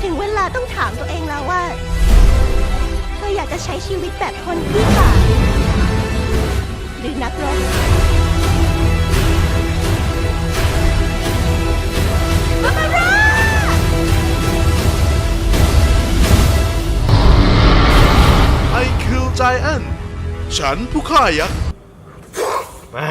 ถึงเวลาต้องถามตัวเองแล้วว่า เธออยากจะใช้ชีวิตแบบคนขี้ขลาด หรือนักรบ Barbara! I Kill Giant ฉันผู้ฆ่ายักษ์ มา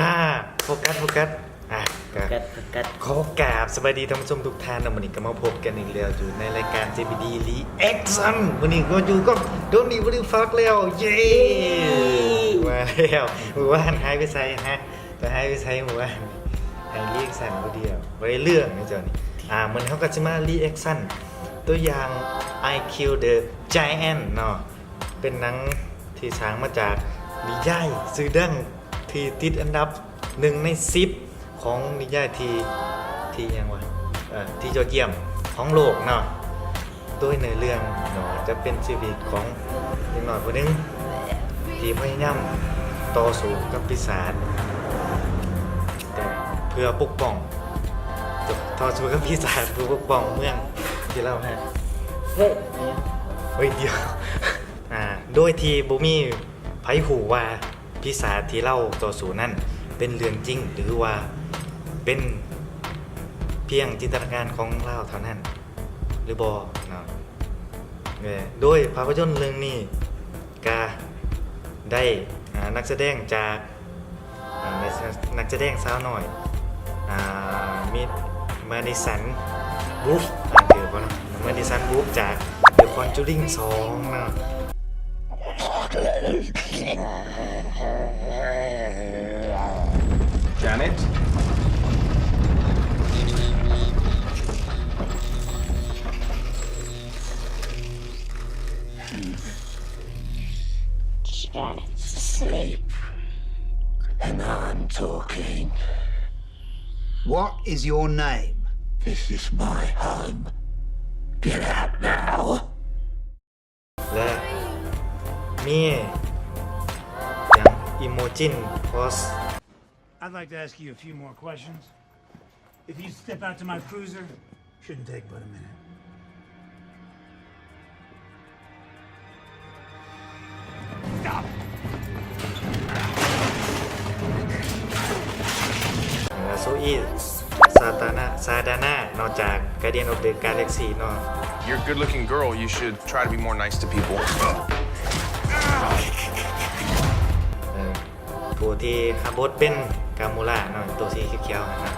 โฟกัส โฟกัส ອ່ະ ໂຟກັດ ໂຟກັດ ຂໍກາບສະບາຍດີທ່ານຜູ້ຊົມທຸກທ່ານເນາະ, ມື້ນີ້ກໍມາພົບກັນອີກແລ້ວຢູ່ໃນລາຍການ ເຈບີດີ Reaction. ມື້ນີ້ກໍຢູ່ກັບ Don't Eat What You Fuck ແລ້ວ ເຢ້ ເຢ້ ມາແລ້ວ. ມື້ວານຫາຍໄປໃສຮະ? ໄປຫາຍໄປໃສມື້ວານ? ໃຫ້ Reaction ຜູ້ດຽວ ບໍ່ໄດ້ເລື່ອງເຈົ້ານີ້. ອ່າ ມື້ນີ້ເຮົາກໍຊິມາ Reaction ຕົວຢ່າງ I Kill the Giant ເນາະ, ເປັນໜັງທີ່ສ້າງມາຈາກນິຍາຍຊື່ດັງ ທີ່ຕິດອັນດັບໜຶ່ງໃນສິບຂອງນິຍາຍທີ່ ທີ່ຫຍັງວະ ເອີ ທີ່ຍອດຢ້ຽມຂອງໂລກເນາະ. ໂດຍເນື້ອເລື່ອງເນາະ ຈະເປັນຊີວິດຂອງເດັກນ້ອຍຜູ້ໜຶ່ງທີ່ພະຍາຍາມຕໍ່ສູ້ກັບປີສາດ ແຕ່ເພື່ອປົກປ້ອງ ຕໍ່ສູ້ກັບປີສາດເພື່ອປົກປ້ອງເມືອງທີ່ລາວຮັກ. ເຮີ້ຍ ເຮີ້ຍ ດຽວ ອ່າ ໂດຍທີ່ບໍ່ມີໃຜຮູ້ວ່າປີສາດທີ່ລາວຕໍ່ສູ້ນັ້ນເປັນເລື່ອງຈິງ ຫຼືວ່າເປັນພຽງຈິນຕະນາການຂອງລາວເທົ່ານັ້ນ ຫຼືບໍ່ເນາະ. ໂດຍພາບພະຍົນເລື່ອງນີ້ກະໄດ້ ອ່າ ນັກສະແດງຈາກ ອ່າ ນັກສະແດງສາວນ້ອຍ ອ່າ ມີ Madison Wu ອ່ານຖືກບໍ່ເນາະ Madison Wu ຈາກ The Conjuring ສອງເນາະ. Janet? Janet's asleep. And I'm talking. What is your name? This is my home. Get out now. ແລະ ມີຫຍັງ Imogen Poots. I'd like to ask you a few more questions. If you step out to my cruiser, shouldn't take but a minute. Stop! ແລ້ວ Zoe Saldana ເນາະ ຈາກ Guardians of the Galaxy ເນາະ. You're a good-looking girl. You should try to be more nice to people. ເອີ ຜູ້ທີ່ຮັບບົດເປັນກາມູຣາເນາະ ໂຕສີຂຽວໆຫັ້ນນະ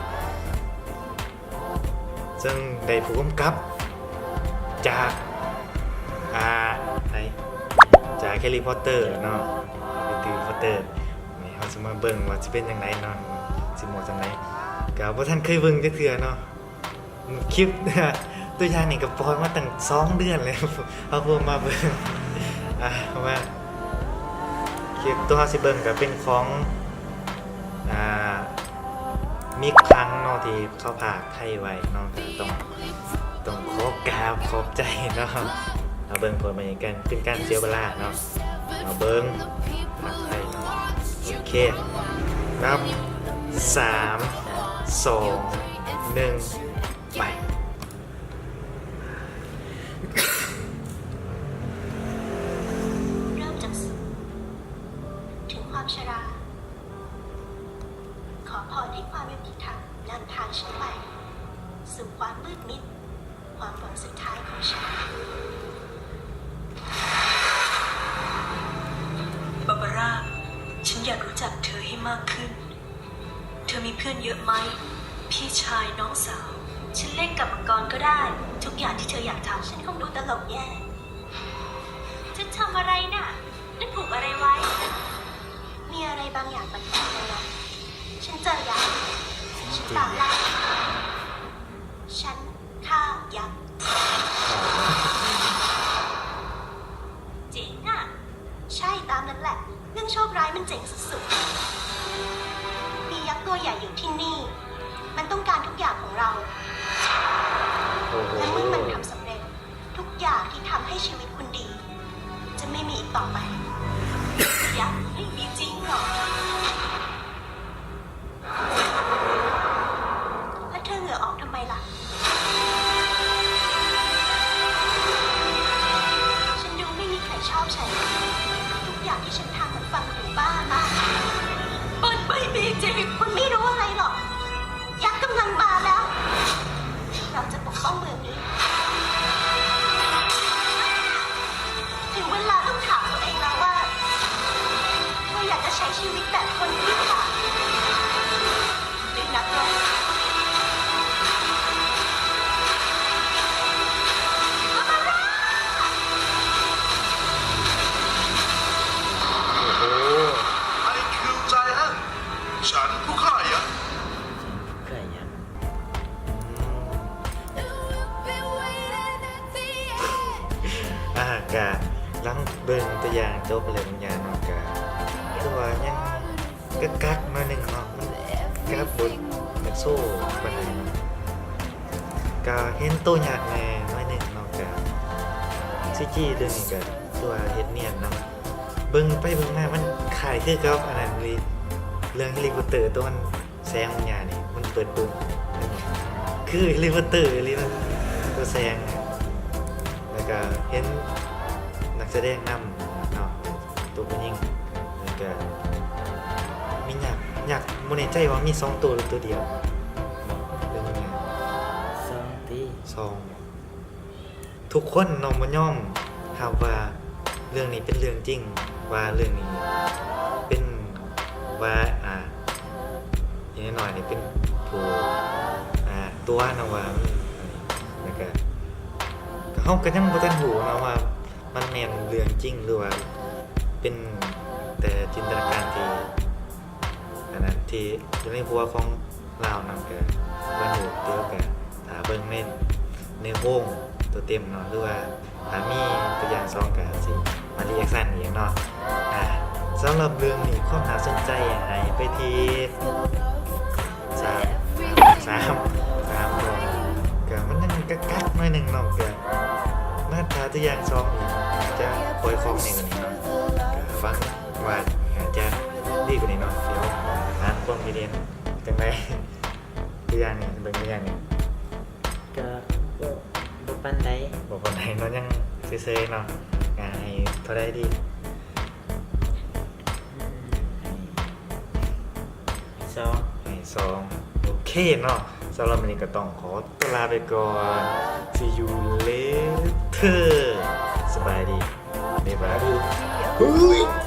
ເຊິ່ງໄດ້ຜູ້ກຳກັບຈາກ ອ່າ ໃຜ ຈາກ Harry Potter ເນາະ Harry Potter. ນີ້ເຮົາຊິມາເບິ່ງວ່າຊິເປັນຈັ່ງໃດເນາະ ຊິມ່ວນສ່ຳໃດ. ກໍບໍ່ທັນເຄີຍເບິ່ງຈັກເທື່ອເນາະ. ຄລິບຕົວຢ່າງນີ້ກໍປ່ອຍມາຕັ້ງສອງເດືອນແລ້ວ ເຮົາບໍ່ມາເບິ່ງ. ອ່າ ເອົາມາ ຄລິບຕົວເຮົາຊິເບິ່ງກໍເປັນຂອງ ອ່າ ມິກຄັງເນາະ ທີ່ເຂົາພາກໄທໄວ້ເນາະ. ກໍຕ້ອງ ຕ້ອງຂໍກາບຂອບໃຈເນາະ. ເອົາເບິ່ງຜົນບັນຍາກາດ ເປັນການເສຍເວລາເນາະ. ເອົາເບິ່ງພາກໄທເນາະ. ໂອເຄ ນັບ ສາມ ສອງ ໜຶ່ງ ໄປ. ເລີ່ມจากศูนย์ถึงความชรา ขอพรให้ความยุติธรรมนำทางฉันไปสู่ความมืดมิด ความหวังสุดท้ายของฉัน บาบาร่า ฉันอยากรู้จักเธอให้มากขึ้น เธอมีเพื่อนเยอะไหม พี่ชาย น้องสาว ฉันเล่นกับมังกรก็ได้ ทุกอย่างที่เธออยากทำ ฉันคงดูตลกแย่ จะทำอะไรน่ะ นั่นผูกอะไรไว้ มีอะไรบางอย่างแปลกๆ ในนั้น ฉันเจอยักษ์ ฉันตามล่า ฉันฆ่ายักษ์ เจ๋งอะ ใช่ ตามนั้นแหละ เรื่องโชคร้ายมันเจ๋งสุดๆ มียักษ์ตัวใหญ่อยู่ที่นี่ มันต้องการทุกอย่างของเรา โอ้โห และเมื่อมันทำสำเร็จ ทุกอย่างที่ทำให้ชีวิตคุณดี จะไม่มีอีกต่อไป ยักษ์ไม่มีจริงหรอก แล้วเธอเหงื่อออกทำไมล่ะ? ກະຫຼັງເບິ່ງຕົວຢ່າງຈົບແລ້ວບາງຢ່າງເນາະ ກະຄືວ່າຍັງກັກໆໜ້ອຍໜຶ່ງເນາະ ມັນກັບບົດແມັກໂຊປານໃດເນາະ ກະເຫັນໂຕຍາກແດ່ໜ້ອຍໜຶ່ງເນາະ ກະ ຊີຈີ ເລື່ອງນີ້ກະຄືວ່າເຮັດນຽນເນາະ ເບິ່ງໄປເບິ່ງມາມັນຄ້າຍຄືກັບອັນນັ້ນອີ່ຫຼີ ເລື່ອງ Harry Potter ໂຕມັນ ແສງບັນຍານີ້ມັນເປີດປຸບ ຄື Harry Potter ອີ່ຫຼີ ມັນຕົວແສງ ແລ້ວກະເຫັນນັກສະແດງນຳເນາະ ຕົວຜູ້ຍິງ ແລ້ວກະມີຍັກ ຍັກບໍ່ແນ່ໃຈວ່າມີສອງຕົວ ຫຼື ຕົວດຽວເນາະ ເລື່ອງບັນຍາ ສອງຕິ ສອງ ທຸກຄົນເນາະບໍ່ຍອມຮັບວ່າເລື່ອງນີ້ເປັນເລື່ອງຈິງ ວ່າເລື່ອງນີ້ເປັນ ວ່າ ອ່າ ອີ່ນ້ອຍນີ້ເປັນຜູ້ ອ່າ ຕົວະເນາະວ່າມັນ ແລ້ວກະ ເຮົາກະຍັງບໍ່ທັນຮູ້ເນາະວ່າມັນແມ່ນເລື່ອງຈິງ ຫຼືວ່າເປັນແຕ່ຈິນຕະນາການທີ່ ອັນນັ້ນທີ່ຢູ່ໃນຫົວຂອງລາວນັ້ນກະບໍ່ຮູ້ ດຽວກະຖ້າເບິ່ງໃນ ໃນໂຮງຕົວເຕັມເນາະ ຫຼືວ່າຖ້າມີຕົວຢ່າງສອງກະຊິມາ reaction ອີກເນາະ ອ່າ ສຳລັບເລື່ອງນີ້ຄວາມໜ້າສົນໃຈໃຫ້ໄປທີ່ ສາມ ສາມ ສາມ ເນາະ ກະມັນຍັງກັກໆໜ້ອຍໜຶ່ງເນາະ ກະມາຖ້າຕົວຢ່າງສອງນີ້ ອາດຈະປ່ອຍຂອງແນ່ກວ່ານີ້ເນາະ ກະຫວັງວ່າອາດຈະດີກວ່ານີ້ເນາະ ດຽວອ່ານຄວາມຄິດເຫັນຈັ່ງໃດ ຕົວຢ່າງນີ້ ເບິ່ງຕົວຢ່າງນີ້ ກະບໍ່ ບໍ່ປານໃດ ບໍ່ປານໃດເນາະ ຍັງເຊີຍໆເນາະ ກະໃຫ້ເທົ່າໃດດີ? ສອງ ໃຫ້ສອງ ໂອເຄເນາະ ສຳລັບມື້ນີ້ກະຕ້ອງຂໍຕົວລາໄປກ່ອນ See you later ສະບາຍດີ ບາຍບາຍ ເຮີ້ຍ.